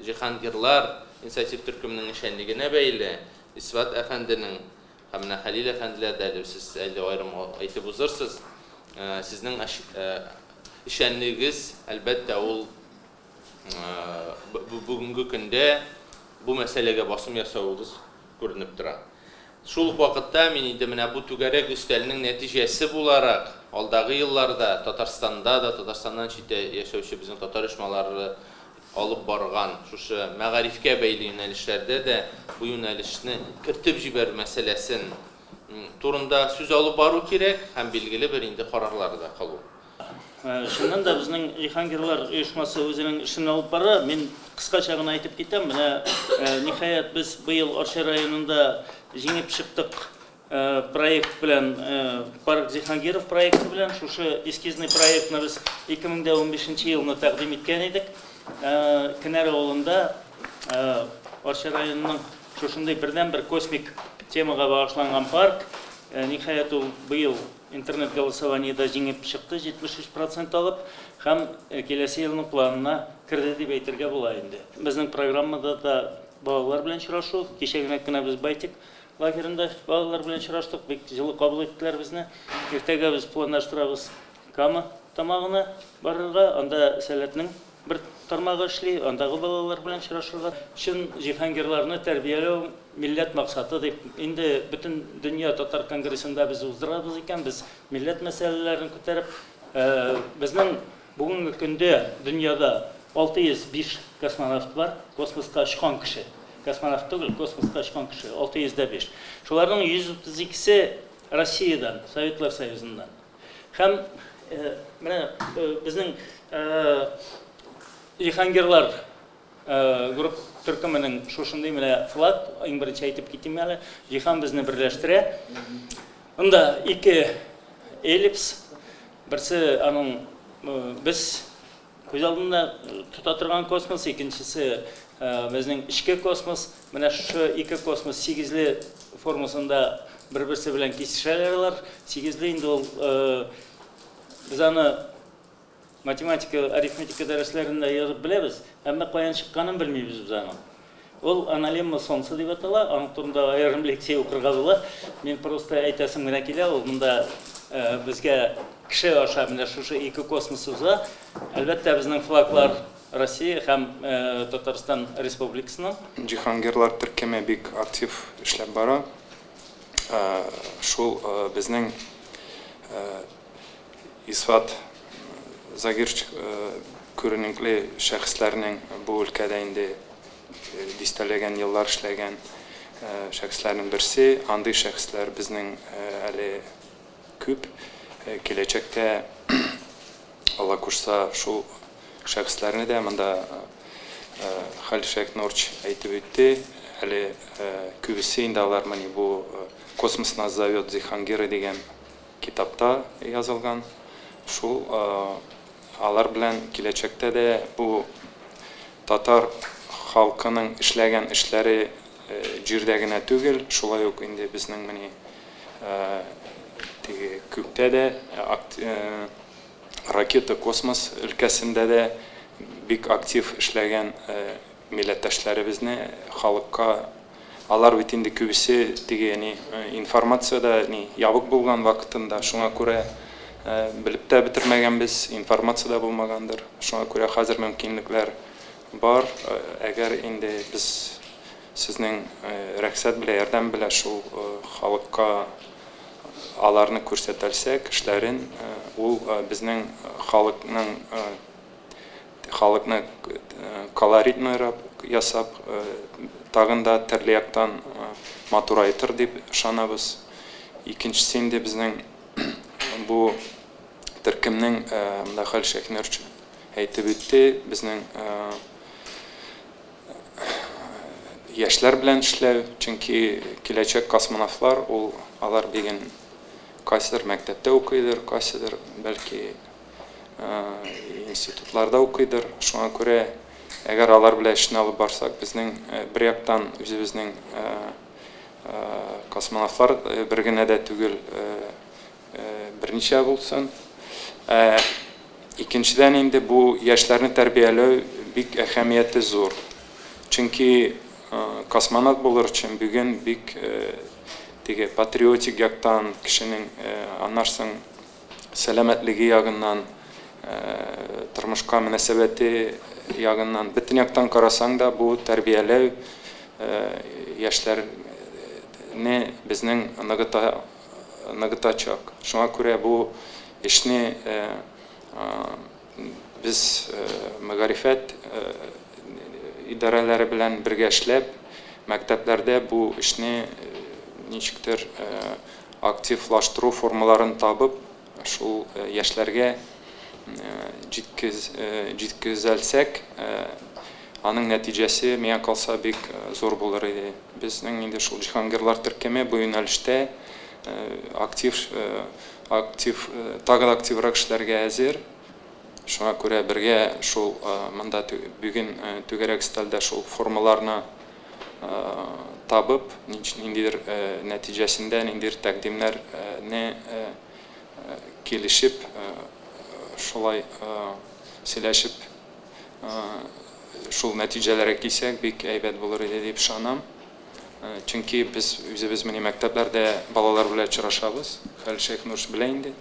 Җиһангирлар инициатив төркеменең эшчәнлегенә бәйле, Исбат әфәнденең һәм менә Хәлил әфәнделәр дә әле сез әле аерым әйтеп узырсыз, сезнең эшчәнлегегез, әлбәттә, ул бүгенге көндә бу мәсьәләгә басым ясавыгыз күренеп тора. Шул ук вакытта мин инде менә бу түгәрәк өстәлнең нәтиҗәсе буларак, алдагы елларда Татарстанда да, Татарстаннан читтә яшәүче безнең татар оешмалары алып барган шушы мәгарифкә бәйле юнәлешләрдә дә бу юнәлешне кертеп җибәрү мәсьәләсен турында сүз алып бару кирәк һәм билгеле бер инде карарлар да кылу. Чыннан да безнең Җиһангирлар оешмасы үзенең эшен алып бара. Мин кыскача гына әйтеп китәм. Менә, ниһаять, без быел Арча районында җиңеп чыктык проект белән, Парк Җиһангиров проекты белән. Шушы эскизный проектны без 2015 елны тәкъдим иткән идек. Кенәр авылында Арча районының шушындый бердәнбер космик темага багышланган парк. Ниһаять, ул быел Интернет-голосованиедә җиңеп чыкты, 73 процент алып, һәм киләсе елның планына керде дип әйтергә була инде. Безнең программада да балалар белән очрашу. Кичә генә кенә без Байтик лагеренда балалар белән очраштык, бик җылы кабул иттеләр безне. Иртәгә без планлаштырабыз Кама Тамагына барырга, анда Сәләтнең бер тармагы эшли, андагы балалар белән очрашырга. Чын җиһангирларны тәрбияләү милләт максаты дип, инде бөтен дөнья татар конгрессында без уздырабыз икән, без милләт мәсьәләләрен күтәреп, безнең бүгенге көндә дөньяда 605 космонавт бар, космоска очкан кеше, космонавт түгел, космоска очкан кеше, 605. Шуларның 132-се Россиядән, Советлар Союзыннан. Һәм менә безнең җиһангирлар групп төркеменең шушындый менә флаг, иң беренче әйтеп китим әле, җиһан безне берләштерә. Анда ике эллипс, берсе аның без Күз алдында тота торган космос, икенчесе безнең эчке космос. Менә шушы ике космос сигезле формасында бер-берсе белән кисешәләр алар. Сигезле инде ул без аны математика, арифметика дәресләрендә язып беләбез, әмма каян чыкканын белмибез без аның. Ул Аналемма Солнца дип атала, аның турында аерым лекция укырга була. Мин просто әйтәсем генә килә, ул монда безгә кеше аша менә шушы ике космос уза. Әлбәттә, безнең флаглар Россия һәм Татарстан Республикасының. Җиһангирлар төркеме бик актив эшләп бара. Шул безнең Исфат Загирч күренекле шәхесләрнең бу өлкәдә инде дистәләгән еллар эшләгән шәхесләрнең берсе. Андый шәхесләр безнең әле күп. Киләчәктә, Алла кушса, шул шәхесләрне дә монда Халил Шәйхнурч әйтеп үтте. Әле күбесе инде алар менә бу Космос нас зовет, Зихангиры дигән Китапта язылган шул алар белән киләчәктә дә бу татар халкының эшләгән эшләре җирдә генә түгел, шулай ук инде безнең менә теге күктә дә ракета космос өлкәсендә дә бик актив эшләгән милләттәшләребезне халыкка Алар бит инде күбесе теге ни информация да ни ябык булган вакытында, шуңа күрә белеп тә бетермәгәнбез, информация да булмагандыр. Шуңа күрә хәзер мөмкинлекләр бар. Әгәр инде без сезнең рәхсәт белән, ярдәм белән шул халыкка аларны күрсәтәлсәк, эшләрен, ул безнең халыкның Халыкны колоритныйрак ясап, тагын да төрле яктан матурайтыр дип ышанабыз. Икенчесе инде безнең бу төркемнең, монда Хәлил Шәйхнурович әйтеп үтте, безнең яшьләр белән эшләү, чөнки киләчәк космонавтлар ул алар бүген кайсыдыр мәктәптә укыйдыр, кайсыдыр бәлки институтларда укыйдыр. Шуңа күрә, әгәр алар белән эшне алып барсак, безнең бер яктан үзебезнең космонавтлар бер генә дә түгел, берничә булсын. Ә икенчедән инде бу яшьләрне тәрбияләү бик әһәмияте зур. Чөнки космонавт булыр өчен бүген бик теге патриотик яктан кешенең, аннан соң сәламәтлеге ягыннан, тормышка мөнәсәбәте ягыннан, бөтен яктан карасаң да, бу тәрбияләү яшьләрне безнең ныгыта, ныгытачак. Шуңа күрә бу эшне без мәгарифәт идарәләре белән бергә эшләп, мәктәпләрдә бу эшне ничектер активлаштыру формаларын табып, шул яшьләргә җиткез, җиткезәлсәк, аның нәтиҗәсе, миңа калса, бик зур булыр иде. Безнең инде шул җиһангирлар төркеме бу юнәлештә актив, актив, тагы да активрак эшләргә әзер. Шуңа күрә бергә шул монда бүген түгәрәк өстәлдә шул формаларны табып, ниндидер нәтиҗәсендә ниндидер тәкъдимнәрне килешеп, шулай сөйләшеп, шул нәтиҗәләргә килсәк, бик әйбәт булыр иде дип ышанам. Чөнки без үзебез менә мәктәпләрдә балалар белән очрашабыз. Хәлил Шәйхнурович белә инде.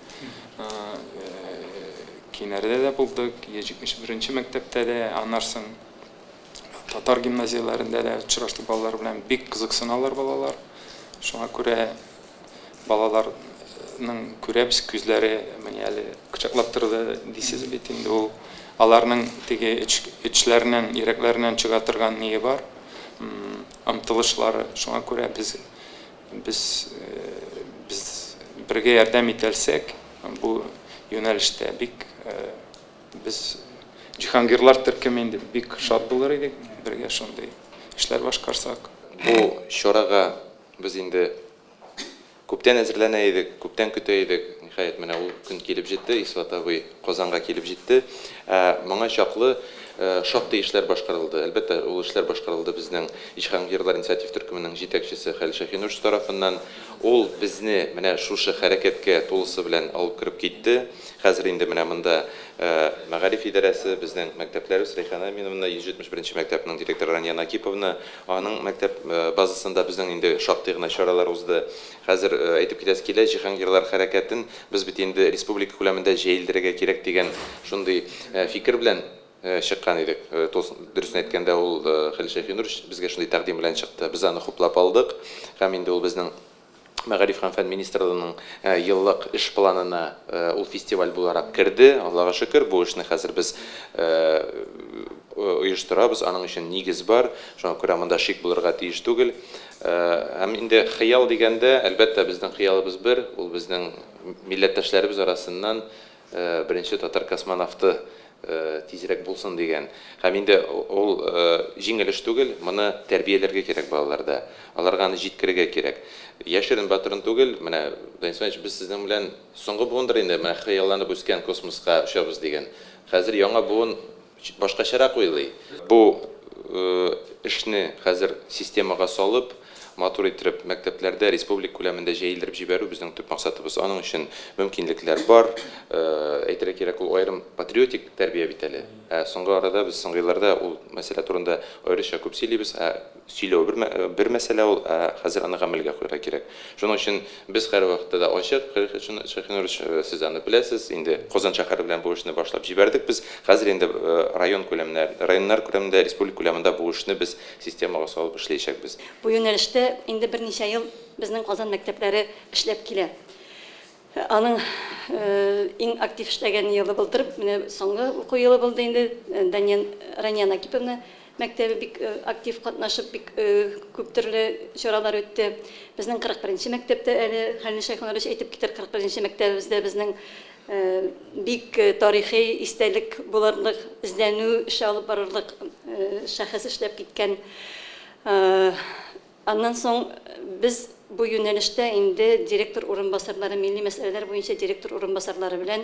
Кинәрдә дә булдык, 171 нче мәктәптә дә, аннан соң татар гимназияләрендә дә очраштык балалар белән. Бик кызыксыналар балалар. Шуңа күрә балаларның күрәбез күзләре менә әле кочаклап торды дисез бит инде ул. Аларның теге эчләреннән, йөрәкләреннән чыга торган ние бар, омтылышлары. Шуңа күрә без без без бергә ярдәм итәлсәк, бу юнәлештә бик Без җиһангирлар төркеме инде бик шат булыр идек, бергә шундый эшләр башкарсак. Бу чарага без инде күптән әзерләнә идек, күптән көтә идек. Ниһаять, менә ул көн килеп җитте, Исват абый Казанга килеп җитте. Ә моңа чаклы шактый эшләр башкарылды. Әлбәттә, ул эшләр башкарылды безнең Җиһангирлар инициатив төркеменең җитәкчесе Хәлил Шәһинурович тарафыннан. Ул безне менә шушы хәрәкәткә тулысы белән алып кереп китте. Хәзер инде менә монда мәгариф идарәсе, безнең мәктәпләребез, Рәйхана Әминовна, 171 нче мәктәпнең директоры Рания Накиповна, аның мәктәп базасында безнең инде шактый гына чаралар узды. Хәзер әйтеп китәсе килә, Җиһангирлар хәрәкәтен без бит инде республика күләмендә җәелдерергә кирәк дигән шундый фикер белән чыккан идек. Дөресен әйткәндә, ул Хәлил Шәйхинурович безгә шундый тәкъдим белән чыкты. Без аны хуплап алдык һәм инде ул безнең Мәгариф һәм фән министрлыгының еллык эш планына ул фестиваль буларак керде. Аллага шөкер, бу эшне хәзер без оештырабыз, аның өчен нигез бар. Шуңа күрә монда шик булырга тиеш түгел. Һәм инде хыял дигәндә, әлбәттә, безнең хыялыбыз бер, ул безнең милләттәшләребез арасыннан Беренче татар космонавты тизрәк булсын дигән. Һәм инде ул җиңел эш түгел, моны тәрбияләргә кирәк балаларда. Аларга аны җиткерергә кирәк. Яшерен-батырын түгел, менә, Данис Иванович, без сезнең белән соңгы буындыр инде, менә хыялланып үскән космоска очабыз дигән. Хәзер яңа буын Башкачарак уйлый. Бу эшне хәзер системага салып, матур иттереп мәктәпләрдә республика күләмендә җәелдереп җибәрү безнең төп максатыбыз. Аның өчен мөмкинлекләр бар. Әйтергә кирәк, ул аерым патриотик тәрбия бит әле. Ә соңгы арада без соңгы елларда ул мәсьәлә турында аеруча күп сөйлибез. Ә сөйләү бер, бер мәсьәлә ул, ә хәзер аны гамәлгә куярга кирәк. Шуның өчен без һәрвакытта да ачык, Хәлил Шәйхинурович, сез аны беләсез, инде Казан шәһәре белән бу эшне башлап җибәрдек без. Хәзер инде район күләмнәр, районнар күләмендә, республика күләмендә бу эшне без системага салып эшләячәкбез. Бу юнәлештә инде берничә ел безнең Казан мәктәпләре эшләп килә. Аның иң актив эшләгән елы былтыр, менә соңгы уку елы булды инде. Дания, Рания Накиповна мәктәбе бик актив катнашып, бик күп төрле чаралар үтте. Безнең 41 нче мәктәптә әле Хәлил Шәйхуллович әйтеп китәр, 41 нче мәктәбебездә безнең бик тарихи истәлек булырлык, эзләнү эше алып барырлык шәхес эшләп киткән. Аннан соң без бу юнәлештә инде директор урынбасарлары, милли мәсьәләләр буенча директор урынбасарлары белән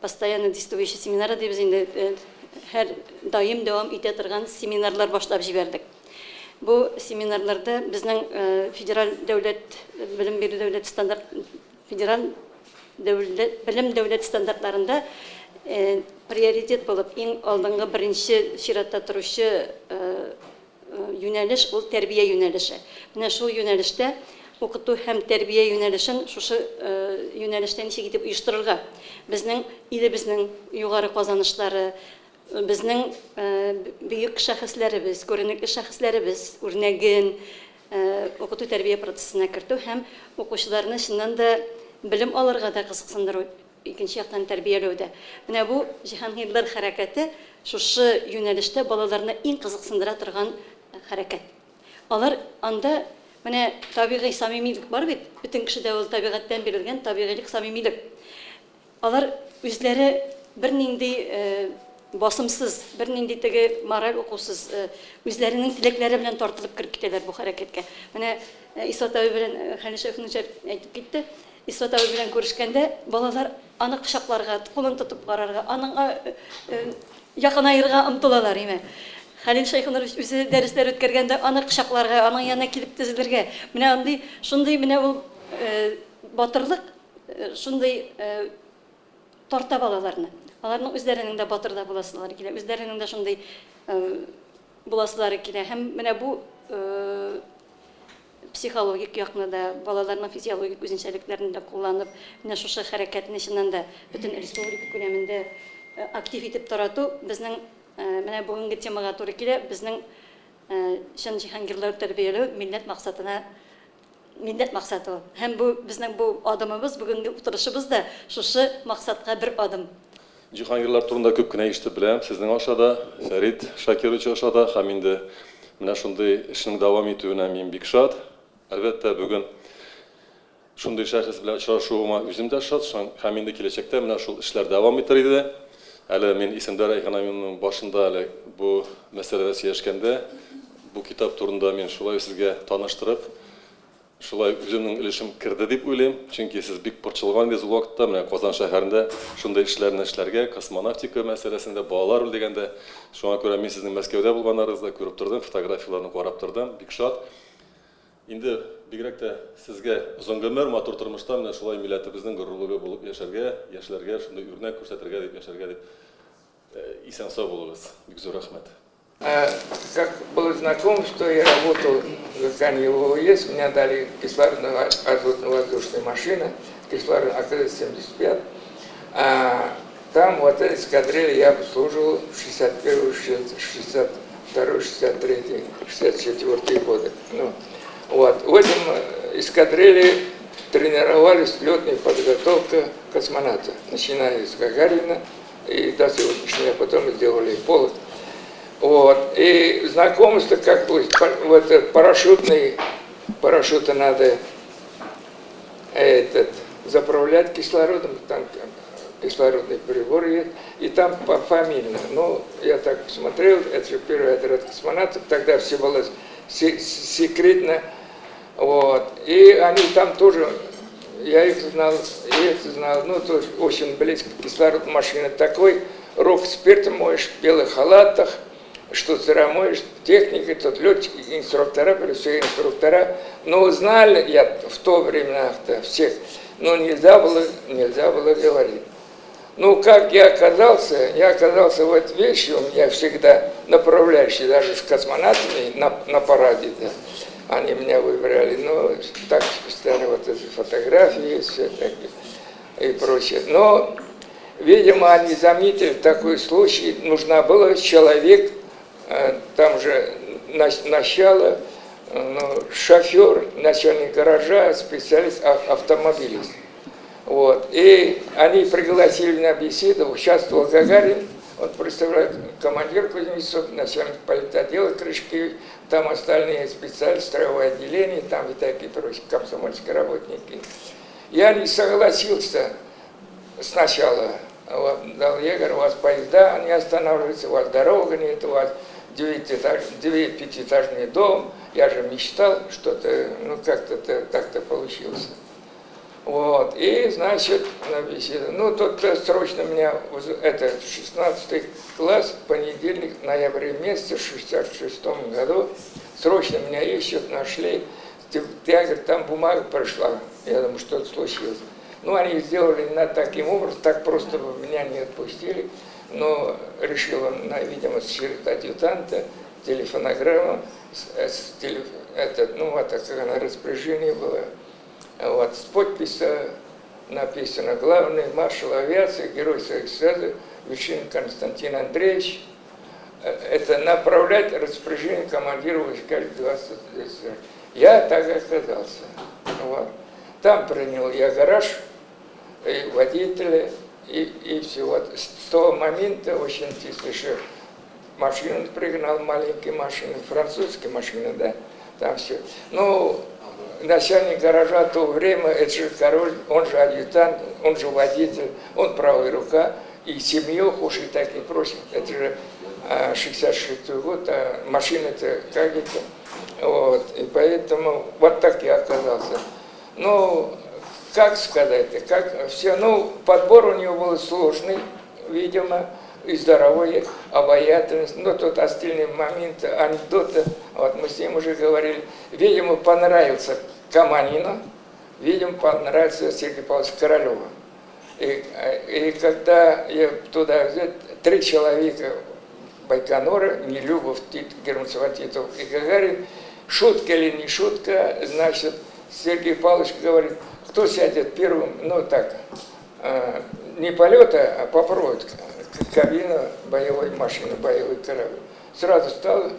постоянно действующий семинары дибез инде, һәр даим дәвам итә торган семинарлар башлап җибәрдек. Бу семинарларда безнең федераль дәүләт белем бирү дәүләт стандарт федераль дәүләт белем дәүләт стандартларында приоритет булып иң алдынгы беренче чиратта торучы юнәлеш ул тәрбия юнәлеше. Менә шул юнәлештә укыту һәм тәрбия юнәлешен шушы юнәлештә ничек итеп оештырырга? Безнең илебезнең югары казанышлары, безнең бөек шәхесләребез, күренекле шәхесләребез үрнәген укыту-тәрбия процессына кертү һәм укучыларны чыннан да белем алырга да кызыксындыру, икенче яктан тәрбияләү дә. Менә бу Җиһангирлар хәрәкәте шушы юнәлештә балаларны иң кызыксындыра торган хәрәкәт. Алар анда менә табигый самимилек бар бит, бөтен кешедә ул табигатьтән бирелгән табигыйлек, самимилек. Алар үзләре бернинди басымсыз, бернинди теге мораль укусыз, үзләренең теләкләре белән тартылып кереп китәләр бу хәрәкәткә. Менә Исват абый белән Хәлил Шәйхуллович әйтеп китте. Исват абый белән күрешкәндә балалар аны кочакларга, кулын тотып карарга, аныңа якынаерга омтылалар, име. Хәлил Шәйхуллович үзе дәресләр үткәргәндә аны кочакларга, аның янына килеп тезелергә. Менә андый, шундый менә ул батырлык, шундый тарта балаларны. Аларның үзләренең дә батыр да буласылары килә, үзләренең дә шундый буласылары килә. Һәм менә бу психологик якны да, балаларның физиологик үзенчәлекләрен дә кулланып, менә шушы хәрәкәтне чыннан да бөтен республика күләмендә актив итеп тарату безнең менә бүгенге темага туры килә, безнең чын җиһангирлар тәрбияләү милләт максатына милләт максаты ул. Һәм бу безнең бу адымыбыз, бүгенге утырышыбыз да шушы максатка бер адым. Җиһангирлар турында күп кенә ишетеп беләм, сезнең аша да, Фәрит Шакирович аша да, һәм инде менә шундый эшнең дәвам итүенә мин бик шат. Әлбәттә, бүген шундый шәхес белән очрашуыма үзем дә шат, һәм инде киләчәктә менә шул эшләр дәвам итер иде. Әле мин исемдә Рәйхан Аминовның башында әле бу мәсьәләдә сөйләшкәндә, бу китап турында мин шулай сезгә таныштырып, шулай үземнең өлешем керде дип уйлыйм. Чөнки сез бик борчылган идегез ул вакытта, менә Казан шәһәрендә шундый эшләрне эшләргә, космонавтика мәсьәләсендә, балалар дигәндә. Шуңа күрә мин сезнең Мәскәүдә булганнарыгызны да күреп тордым, фотографияләрне карап тордым, бик шат. Инде бигрәк тә сезгә озын гомер, матур тормышта менә шулай милләтебезнең горурлыгы булып яшәргә, яшьләргә шундый үрнәк күрсәтергә дип яшәргә дип исән-сау булыгыз. Бик зур рәхмәт. Как было знакомство, я работал в Зырканье ОЭС, меня дали кислородную азотно-воздушную машину, кислород АКС-75. Там вот этой эскадрилье я обслуживал 61, 62, 63, 64 годы. Ну, вот. В этом эскадрилье тренировались летная подготовка космонавта, начиная с Гагарина и до сегодняшнего, потом сделали полок. Вот. И знакомство, как вот парашютный, парашюты надо этот, заправлять кислородом, там кислородный прибор есть, и там пофамильно. Ну, я так посмотрел, это же первый отряд космонавтов, тогда все было секретно. Вот. И они там тоже, я их знал, ну, тоже очень близко, кислород машины такой, рог спиртом моешь, в белых халатах, что моешь, техника, тут летчики, инструктора, все инструктора. Но знали я в то времена-то всех, но нельзя было говорить. Ну, как я оказался в этой вещи, у меня всегда направляющие, даже с космонавтами на параде, да, они меня выбирали, ну, так стали вот эти фотографии, все так и прочее. Но, видимо, они заметили такой случай, нужна была человек, там же начало, ну, шофер, начальник гаража, специалист, автомобилист. Вот. И они пригласили на беседу, участвовал Гагарин, он представляет командир Кузнецов, начальник политотдела Крышкевич, там остальные специалисты, строевое отделение, там и такие прочие комсомольские работники. Я не согласился сначала. Вот, дал егер, у вас поезда не останавливаются, у вас дорога нет, у вас пятиэтажный дом. Я же мечтал, что-то, ну как-то так-то получилось. Вот, и, значит, на беседу. Ну, тут срочно меня, это 16 класс, понедельник, ноябре месяце, в 66 году, срочно меня ищут, нашли. Я, говорит, там бумага пришла, я думаю, что-то случилось. Ну, они сделали на таким образом, так просто меня не отпустили, но решил он, видимо, через адъютанта Телефонограмма, с этот, ну вот, как она распоряжение было, вот, с подписью написано: главный маршал авиации, герой Советского Союза Вершинин Константин Андреевич, это направлять распоряжение командира войска 20. Я так оказался. Вот. Там принял я гараж, и водителя, и все. Вот с того момента очень слышу, машину пригнал, маленькие машины, французские машины, да, там все. Ну, начальник гаража то время, это же король, он же адъютант, он же водитель, он правая рука, и семью уж и так не просит. Это же 66-й год, а машина-то как это, вот, и поэтому вот так я оказался. Ну, как сказать, как все, ну, подбор у него был сложный, видимо, и здоровый, обаятельность, но тут остальные моменты, анекдоты, вот мы с ним уже говорили, видимо, понравился Каманину, видимо, понравился Сергей Павлович Королеву. И когда я туда взял, 3 человека Байконура, Нелюбов, Герман Титов и Гагарин, шутка или не шутка, значит, Сергей Павлович говорит, кто сядет первым, ну так, не полета, а попробует кабину боевой машины, боевой корабль. Сразу стал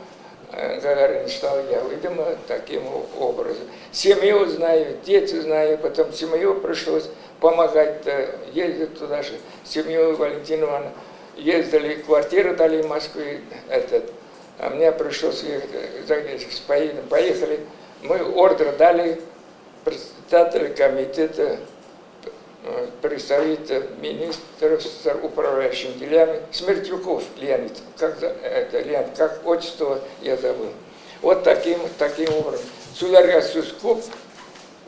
Гагарин, стал я, видимо, таким образом. Семью знаю, дети знаю, потом семью пришлось помогать, ездить туда же, семью Валентину Ивановну, ездили, квартиру дали в Москве, этот, а мне пришлось ехать, поедем, поехали, мы ордер дали председателю комитета, представитель министра с управляющими делами Смертюков Леонид, как, это, Леонид, как отчество я забыл. Вот таким образом. Сүләргә сүз күп,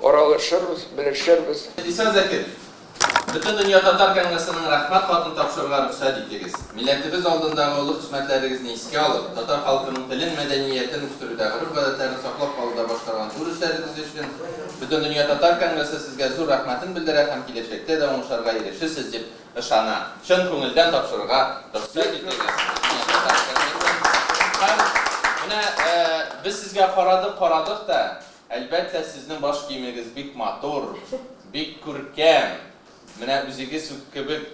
аралашырбыз, белешербез. Дисән Закир, Бөтендөнья татар конгрессының рәхмәт хатын тапшырырга рөхсәт итегез. Милләтебез алдындагы олы хезмәтләрегезне искә алып, татар халкының телен, мәдәниятен үстерүдә, гореф-гадәтләрен саклап калуда башкарган зур эшләрегез өчен Бөтендөнья татар конгрессы сезгә зур рәхмәтен белдерә һәм киләчәктә дә уңышларга ирешерсез дип ышана. Чын күңелдән тапшырырга рөхсәт итегез. Һәм менә без сезгә карадык, карадык та, әлбәттә, сезнең баш киемегез бик матур, бик күркәм. Менә үзегез үк кебек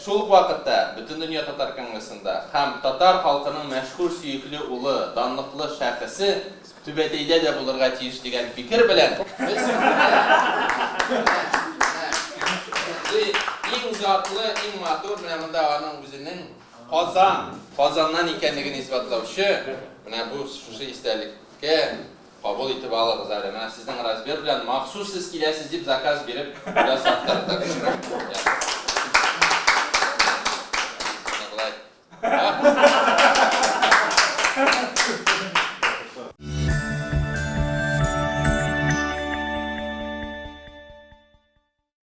шул ук вакытта Бөтендөнья татар конгрессында һәм татар халкының мәшһүр сөекле улы, данлыклы шәхесе түбәтәйдә дә булырга тиеш дигән фикер белән без иң затлы, иң матур, менә монда аның үзенең Казан, Казаннан икәнлеген исбатлаучы менә бу шушы истәлеккә кабул итеп алыгыз әле. Менә сезнең размер белән махсус сез киләсез дип заказ биреп ясаттырдык.